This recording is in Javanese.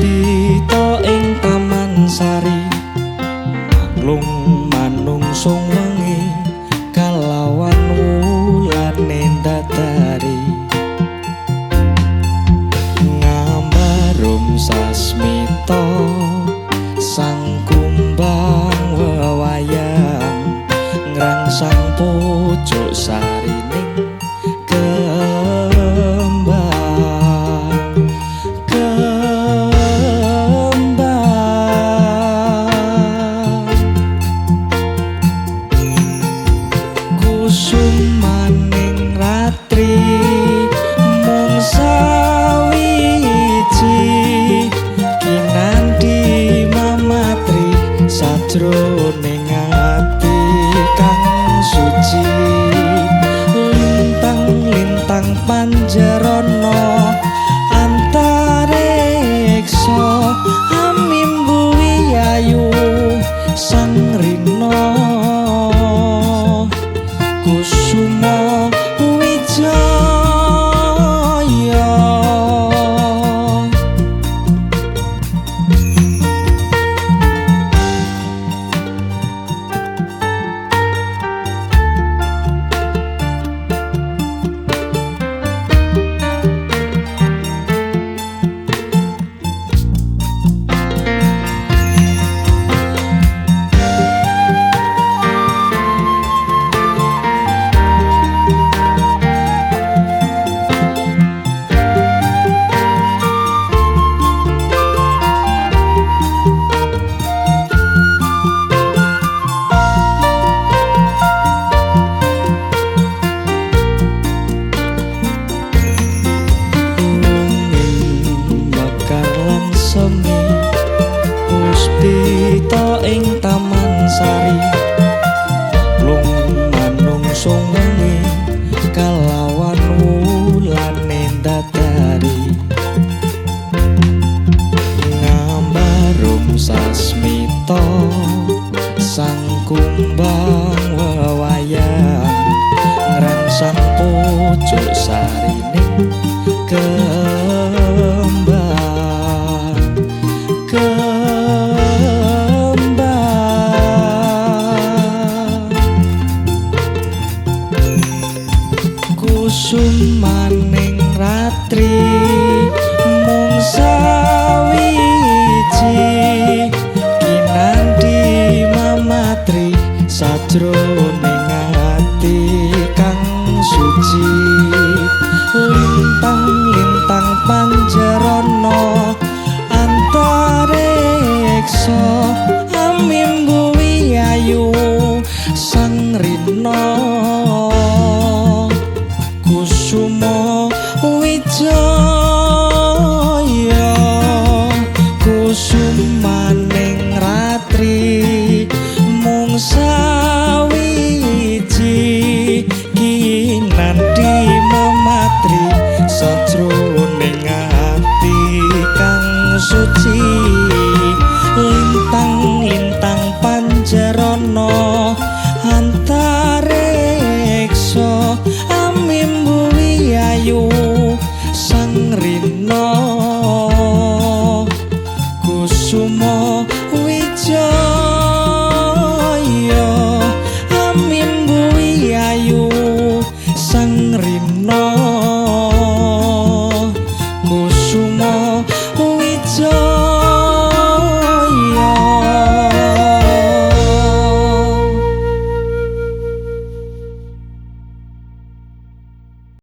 Puspita ing Taman Sari, manglung manungsung wengi kalawan wulane dadari. Ngambarum sasmita sang kumbang wewayan, ngrangsang pojok sarining kembang kembang. Kusumaning ratri mung sawiji, kinanthi mamatri sajroning ati kang suci. Lintang-lintang panjerana antareksa, amimbuwi ayu sang rina. Kusuma Wijaya. Puspita ing Taman Sari, lung manungsung wengi kalawan wulane dadari. Ngambarum sasmita sang kumbang wewayan, ngrangsang pojok sarining kembang kembang. Kusumaning ratri mung sawiji, kinanthi mamatri sajroning ati kang suci. Lintang-lintang panjerana antareksa, amimbuwi ayu sang rina.